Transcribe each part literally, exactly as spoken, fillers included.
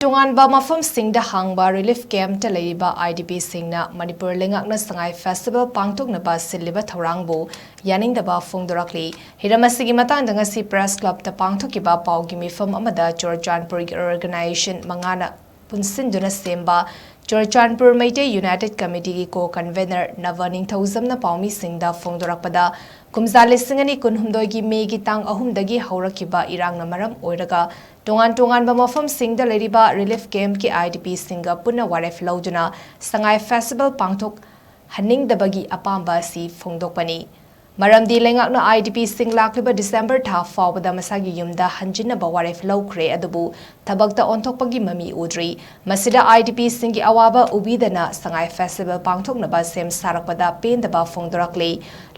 ꯇꯣꯉꯥꯟꯕ ꯃꯐꯝꯁꯤꯡꯗ ꯍꯥꯡꯕ ꯔꯤꯂꯤꯐ ꯀꯦꯝꯞꯇ ꯂꯩꯔꯤꯕ ꯑꯥꯏ ꯗꯤ ꯄꯤꯁꯤꯡꯅ ꯃꯅꯤꯄꯨꯔ ꯂꯩꯉꯥꯛꯅ ꯁꯉꯥꯏ ꯐꯦꯁꯇꯤꯚꯦꯜ ꯄꯥꯡꯊꯣꯛꯅꯕ ꯁꯤꯜꯂꯤꯕ ꯊꯧꯔꯥꯡꯕꯨ ꯌꯥꯅꯤꯡꯗꯕ ꯐꯣꯡꯗꯣꯔꯛꯂꯤ꯫ ꯍꯤꯔꯝ ꯑꯁꯤꯒꯤ ꯃꯇꯥꯡꯗ ꯉꯁꯤ ꯄ꯭ꯔꯦꯁ ꯀ꯭ꯂꯕꯇ ꯄꯥꯡꯊꯣꯛꯈꯤꯕ ꯄꯥꯎꯒꯤ ꯃꯤꯐꯝ ꯑꯃꯗ ꯆꯨꯔꯆꯥꯟꯄꯨꯔꯒꯤ ꯑꯣꯔꯒꯅꯥꯏꯖꯦꯁꯟ ꯃꯉꯥꯅ ꯄꯨꯟꯁꯤꯟꯗꯨꯅ ꯁꯦꯝꯕ ꯆꯨꯔꯆꯥꯟꯄꯨꯔ ꯃꯩꯇꯩ ꯌꯨꯅꯥꯏꯇꯦꯗ ꯀꯃꯤꯇꯤꯒꯤ ꯀꯣ ꯀꯟꯚꯦꯅꯔ ꯅꯚ ꯅꯤꯡꯊꯧꯖꯝꯅ ꯄꯥꯎꯃꯤꯁꯤꯡꯗ ꯐꯣꯡꯗꯣꯔꯛꯄꯗ, ꯀꯨꯝꯖꯥ ꯂꯤꯁꯤꯡ ꯑꯅꯤ ꯀꯨꯟꯍꯨꯝꯗꯣꯏꯒꯤ ꯃꯦꯒꯤ ꯇꯥꯡ ꯑꯍꯨꯝꯗꯒꯤ ꯍꯧꯔꯛꯈꯤꯕ ꯏꯔꯥꯡꯅ ꯃꯔꯝ ꯑꯣꯏꯔꯒ ꯇꯣꯉꯥꯟ ꯇꯣꯉꯥꯟꯕ ꯃꯐꯝꯁꯤꯡꯗ ꯂꯩꯔꯤꯕ ꯔꯤꯂꯤꯐ ꯀꯦꯝꯞꯀꯤ ꯑꯥꯏ ꯗꯤ ꯄꯤꯁꯤꯡꯒ ꯄꯨꯟꯅ ꯋꯥꯔꯦꯞ ꯂꯧꯗꯨꯅ ꯁꯉꯥꯏ ꯐꯦꯁꯇꯤꯚꯦꯜ ꯄꯥꯡꯊꯣꯛꯍꯟꯅꯤꯡꯗꯕꯒꯤ ꯑꯄꯥꯝꯕ ꯑꯁꯤ ꯐꯣꯡꯗꯣꯛꯄꯅꯤ꯫ ꯃꯔꯝꯗꯤ ꯂꯩꯉꯥꯛꯅ ꯑꯥꯏ ꯗꯤ ꯄꯤꯁꯤꯡ ꯂꯥꯛꯂꯤꯕ ꯗꯤꯁꯦꯝꯕꯔ ꯊꯥ ꯐꯥꯎꯕꯗ ꯃꯁꯥꯒꯤ ꯌꯨꯝꯗ ꯍꯟꯖꯤꯟꯅꯕ ꯋꯥꯔꯦꯞ ꯂꯧꯈ꯭ꯔꯦ, ꯑꯗꯨꯕꯨ ꯊꯕꯛꯇ ꯑꯣꯟꯊꯣꯛꯄꯒꯤ ꯃꯃꯤ ꯎꯗ꯭ꯔꯤ꯫ ꯃꯁꯤꯗ ꯑꯥꯏ ꯗꯤ ꯄꯤꯁꯤꯡꯒꯤ ꯑꯋꯥꯕ ꯎꯕꯤꯗꯅ ꯁꯉꯥꯏ ꯐꯦꯁꯇꯤꯚꯦꯜ ꯄꯥꯡꯊꯣꯛꯅꯕ ꯁꯦꯝ ꯁꯥꯔꯛꯄꯗ ꯄꯦꯟꯗꯕ ꯐꯣꯡꯗꯣꯔꯛꯂꯤ꯫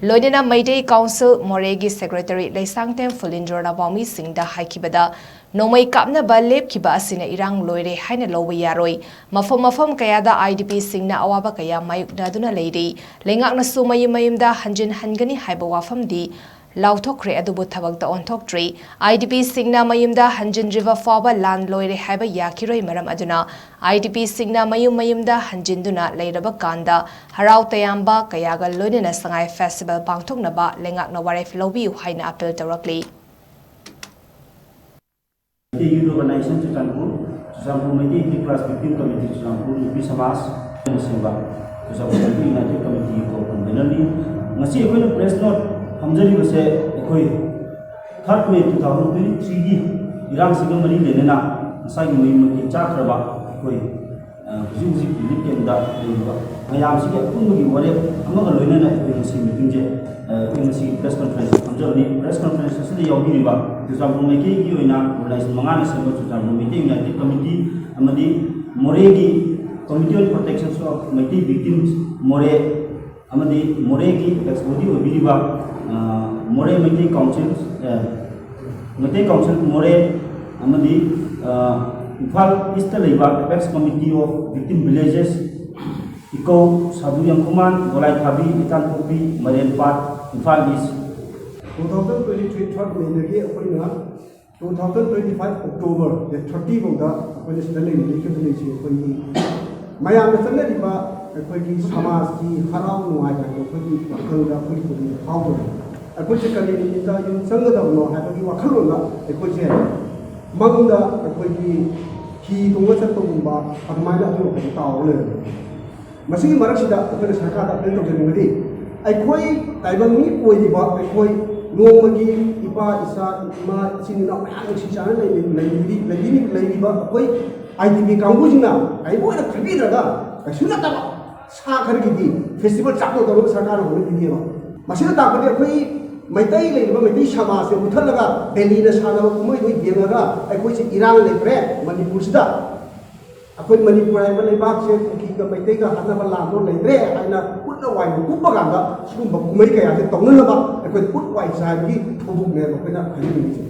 ꯂꯣꯏꯅꯅ ꯃꯩꯇꯩ ꯀꯥꯎꯟꯁꯤꯜ ꯃꯣꯔꯦꯒꯤ ꯁꯦꯀ꯭ꯔꯦꯇꯔꯤ ꯂꯩꯁꯥꯡꯊꯦꯝ ꯐꯨꯂꯤꯟꯗ꯭ꯔꯣꯅ ꯄꯥꯎꯃꯤꯁꯤꯡꯗ ꯍꯥꯏꯈꯤꯕꯗ, ꯅꯣꯡꯃꯩ ꯀꯥꯞꯅꯕ ꯂꯦꯞꯈꯤꯕ ꯑꯁꯤꯅ ꯏꯔꯥꯡ ꯂꯣꯏꯔꯦ ꯍꯥꯏꯅ ꯂꯧꯕ ꯌꯥꯔꯣꯏ꯫ ꯃꯐꯝ ꯃꯐꯝ ꯀꯌꯥꯗ ꯑꯥꯏ ꯗꯤ ꯄꯤꯁꯤꯡꯅ ꯑꯋꯥꯕ ꯀꯌꯥ ꯃꯥꯌꯣꯛꯅꯗꯨꯅ ꯂꯩꯔꯤ꯫ ꯂꯩꯉꯥꯛꯅꯁꯨ ꯃꯌꯨꯝ ꯃꯌꯨꯝꯗ ꯍꯟꯖꯤꯟ ꯍꯟꯒꯅꯤ ꯍꯥꯏꯕ ꯋꯥꯐꯝꯗꯤ ꯂꯥꯎꯊꯣꯛꯈ꯭ꯔꯦ, ꯑꯗꯨꯕꯨ ꯊꯕꯛꯇ ꯑꯣꯟꯊꯣꯛꯇ꯭ꯔꯤ꯫ ꯑꯥꯏ ꯗꯤ ꯄꯤꯁꯤꯡꯅ ꯃꯌꯨꯝꯗ ꯍꯟꯖꯤꯟꯗ꯭ꯔꯤꯕ ꯐꯥꯎꯕ ꯂꯥꯟ ꯂꯣꯏꯔꯦ ꯍꯥꯏꯕ ꯌꯥꯈꯤꯔꯣꯏ꯫ ꯃꯔꯝ ꯑꯗꯨꯅ ꯑꯥꯏ ꯗꯤ ꯄꯤꯁꯤꯡꯅ ꯃꯌꯨꯝ ꯃꯌꯨꯝꯗ ꯍꯟꯖꯤꯟꯗꯨꯅ ꯂꯩꯔꯕ ꯀꯥꯟꯗ ꯍꯔꯥꯎ ꯇꯌꯥꯝꯕ ꯀꯌꯥꯒ ꯂꯣꯏꯅꯅ ꯁꯉꯥꯏ ꯐꯦꯁꯇꯤꯚꯦꯜ ꯄꯥꯡꯊꯣꯛꯅꯕ ꯂꯩꯉꯥꯛꯅ ꯋꯥꯔꯦꯞ ꯂꯧꯕꯤꯌꯨ ꯍꯥꯏꯅ ꯑꯄꯤꯜ ꯇꯧꯔꯛꯂꯤ꯫ ꯃꯩꯇꯩ ꯌꯨꯠ ꯑꯣꯔꯒꯅꯥꯏꯖꯦꯁꯟ ꯆꯨꯔꯆꯥꯟꯄꯨꯔ, ꯆꯨꯔꯆꯥꯟꯄꯨꯔ ꯃꯩꯇꯩ ꯌꯨꯠ ꯀ꯭ꯂꯥꯁ ꯐꯤꯐꯇꯤꯟ ꯀꯃꯤꯇꯤ, ꯆꯨꯔꯆꯥꯟꯄꯨꯔ ꯅꯨꯄꯤ ꯁꯃꯥꯖ ꯑꯃ ꯁꯦꯝꯕ, ꯆꯨꯔꯆꯥꯟꯄꯨꯔ ꯃꯩꯇꯩ ꯌꯨꯅꯥꯏꯇꯦꯗ ꯀꯃꯤꯇꯤꯒꯤ ꯀꯣ ꯀꯟꯚꯦꯅꯔꯅꯤ꯫ ꯉꯁꯤ ꯑꯩꯈꯣꯏꯅ ꯄ꯭ꯔꯦꯁ ꯅꯣꯠ ꯐꯝꯖꯔꯤꯕꯁꯦ ꯑꯩꯈꯣꯏ ꯊꯥꯔꯠ ꯃꯦ ꯇꯨ ꯊꯥꯎꯖꯟ ꯇ꯭ꯋꯦꯟꯇꯤ ꯊ꯭ꯔꯤꯒꯤ ꯏꯔꯥꯡꯁꯤꯒ ꯃꯔꯤ ꯂꯩꯅꯅ ꯉꯁꯥꯏꯒꯤ ꯃꯌꯨꯝ ꯃꯀꯩ ꯆꯥꯈ꯭ꯔꯕ ꯑꯩꯈꯣꯏ ꯍꯧꯖꯤꯛ ꯍꯧꯖꯤꯛ ꯔꯤꯂꯤꯐ ꯀꯦꯝꯞꯇ ꯂꯩꯔꯤꯕ ꯃꯌꯥꯝꯁꯤꯒꯤ ꯑꯄꯨꯟꯕꯒꯤ ꯋꯥꯔꯦꯞ ꯑꯃꯒ ꯂꯣꯏꯅꯅ ꯑꯩꯈꯣꯏ ꯉꯁꯤ ꯃꯤꯇꯤꯡꯁꯦ, ꯑꯩꯈꯣꯏ ꯉꯁꯤ ꯄ꯭ꯔꯦꯁ ꯀꯟꯐꯔꯦꯟꯁ ꯐꯝꯖꯕꯅꯤ꯫ ꯄ꯭ꯔꯦꯁ ꯀꯟꯐꯔꯦꯟꯁ ꯑꯁꯤꯗ ꯌꯥꯎꯕꯤꯔꯤꯕ ꯆꯨꯔꯆꯥꯟꯄꯨꯔ ꯃꯩꯇꯩꯒꯤ ꯑꯣꯏꯅ ꯑꯣꯔꯒꯅꯥꯏꯖꯦꯁꯟ ꯃꯉꯥꯅ ꯁꯦꯝꯕ ꯆꯨꯔꯆꯥꯟꯄꯨꯔ ꯃꯩꯇꯩ ꯌꯨꯅꯥꯏꯇꯦꯗ ꯀꯃꯤꯇꯤ ꯑꯃꯗꯤ ꯃꯣꯔꯦꯒꯤ Committee on Protection of Meitei Victims ꯃꯣꯔꯦ ꯑꯃꯗꯤ ꯃꯣꯔꯦꯒꯤ ꯑꯦꯄꯦꯛꯁ ꯕꯣꯗꯤ ꯑꯣꯏꯕꯤꯔꯤꯕ ꯃꯣꯔꯦ ꯃꯩꯇꯩ ꯀꯥꯎꯟꯁꯤꯜ, ꯃꯩꯇꯩ ꯀꯥꯎꯟꯁꯤꯜ ꯃꯣꯔꯦ ꯑꯃꯗꯤ ꯏꯝꯐꯥꯜ ꯏꯁꯇ ꯂꯩꯕ Apex Committee of Victim Villages, Ikou ꯁꯥꯗꯨ Yangkhuman, Golaithabi, Itanpokpi, Mairenpat, Imphal east. Two thousand twenty three third May ꯗꯒꯤ ꯑꯩꯈꯣꯏꯅ Two thousand twenty five October date thirty ꯐꯥꯎꯗ ꯑꯩꯈꯣꯏꯅ ꯁꯤꯗ ꯂꯩꯔꯤꯕ ꯂꯩꯈꯤꯕ ꯂꯩꯁꯤ ꯑꯩꯈꯣꯏꯒꯤ ꯃꯌꯥꯝꯅ ꯆꯠꯅꯔꯤꯕ ꯑꯩꯈꯣꯏꯒꯤ ꯁꯃꯥꯖꯀꯤ ꯍꯔꯥꯎ ꯅꯨꯡꯉꯥꯏꯕ ꯍꯥꯏꯕꯗꯣ ꯑꯩꯈꯣꯏꯒꯤ ꯋꯥꯈꯜꯗ ꯑꯩꯈꯣꯏꯒꯤ ꯄꯨꯛꯅꯤꯡꯗ ꯐꯥꯎꯗꯕ꯫ ꯑꯩꯈꯣꯏꯁꯦ ꯀꯔꯤ ꯅꯨꯃꯤꯠꯇ ꯌꯨꯝ ꯆꯪꯒꯗꯕꯅꯣ ꯍꯥꯏꯕꯒꯤ ꯋꯥꯈꯜꯂꯣꯟꯗ ꯑꯩꯈꯣꯏꯁꯦ ꯃꯪꯗ ꯑꯩꯈꯣꯏꯒꯤ ꯍꯤ ꯇꯣꯡꯉ ꯆꯠꯄꯒꯨꯝꯕ ꯑꯗꯨꯃꯥꯏꯅ ꯑꯗꯨꯒꯨꯝꯕꯗꯤ ꯇꯥꯎꯔꯒ ꯂꯩꯔꯝꯃꯤ꯫ ꯃꯁꯤꯒꯤ ꯃꯔꯛꯁꯤꯗ ꯑꯩꯈꯣꯏꯅ ꯁꯔꯀꯥꯔꯗ ꯑꯄꯤꯜ ꯇꯧꯖꯅꯤꯡꯕꯗꯤ, ꯑꯩꯈꯣꯏ ꯇꯥꯏꯕꯪ ꯃꯤ ꯑꯣꯏꯔꯤꯕ ꯑꯩꯈꯣꯏ ꯅꯣꯡꯃꯒꯤ ꯏꯄꯥ ꯏꯆꯥ ꯏꯃꯥ ꯏꯆꯤꯟ ꯏꯅꯥꯎ ꯃꯌꯥꯝ ꯅꯨꯡꯁꯤ ꯆꯥꯟꯅꯅ ꯂꯩꯔꯤ- ꯂꯩꯔꯤꯕꯗꯤ- ꯂꯩꯕꯤꯔꯤ- ꯂꯩꯔꯤꯕ ꯑꯩꯈꯣꯏ ꯑꯥꯏ ꯗꯤ ꯄꯤ ꯀꯥꯡꯕꯨꯁꯤꯡꯅ ꯀꯔꯤꯝ ꯑꯣꯏꯅ ꯈꯟꯕꯤꯗ꯭ꯔꯒ ꯀꯩꯁꯨ ꯅꯠꯇꯕ ꯁꯥ ꯈꯔꯒꯤꯗꯤ ꯐꯦꯁꯇꯤꯚꯦꯜ ꯆꯥꯛꯇꯧ ꯇꯧꯔꯒ ꯁꯔꯀꯥꯔꯅ ꯍꯣꯠꯅꯕꯤꯅꯦꯕ꯫ ꯃꯁꯤꯅ ꯇꯥꯛꯄꯗꯤ ꯑꯩꯈꯣꯏ ꯃꯩꯇꯩ ꯂꯩꯔꯤꯕ ꯃꯩꯇꯩ ꯁꯃꯥꯖꯁꯦ ꯃꯨꯊꯠꯂꯒ ꯗꯦꯜꯂꯤꯅ ꯁꯥꯟꯅꯕ ꯀꯨꯝꯍꯩꯗꯣ ꯌꯦꯡꯉꯒ ꯑꯩꯈꯣꯏꯁꯦ ꯏꯔꯥꯡ ꯂꯩꯇ꯭ꯔꯦ ꯃꯅꯤꯄꯨꯔꯁꯤꯗ꯫ ꯑꯩꯈꯣꯏ ꯃꯅꯤꯄꯨꯔ ꯍꯥꯏꯕ ꯂꯩꯕꯥꯛꯁꯦ ꯀꯨꯀꯤꯒ ꯃꯩꯇꯩꯒ ꯍꯥꯠꯅꯕ ꯂꯥꯟꯗꯣ ꯂꯩꯇ꯭ꯔꯦ ꯍꯥꯏꯅ ꯎꯠꯅ ꯋꯥꯏꯅ ꯀꯨꯞꯄ ꯀꯥꯟꯗ ꯁꯤꯒꯨꯝꯕ ꯀꯨꯝꯍꯩ ꯀꯌꯥꯁꯦ ꯇꯧꯅꯅꯕ ꯑꯩꯈꯣꯏ ꯎꯠ ꯋꯥꯏ ꯆꯥꯏꯕꯒꯤ ꯊꯧꯗꯣꯛꯅꯦꯕ ꯑꯩꯈꯣꯏꯅ ꯍꯥꯏꯖꯅꯤꯡꯉꯤꯁꯦ꯫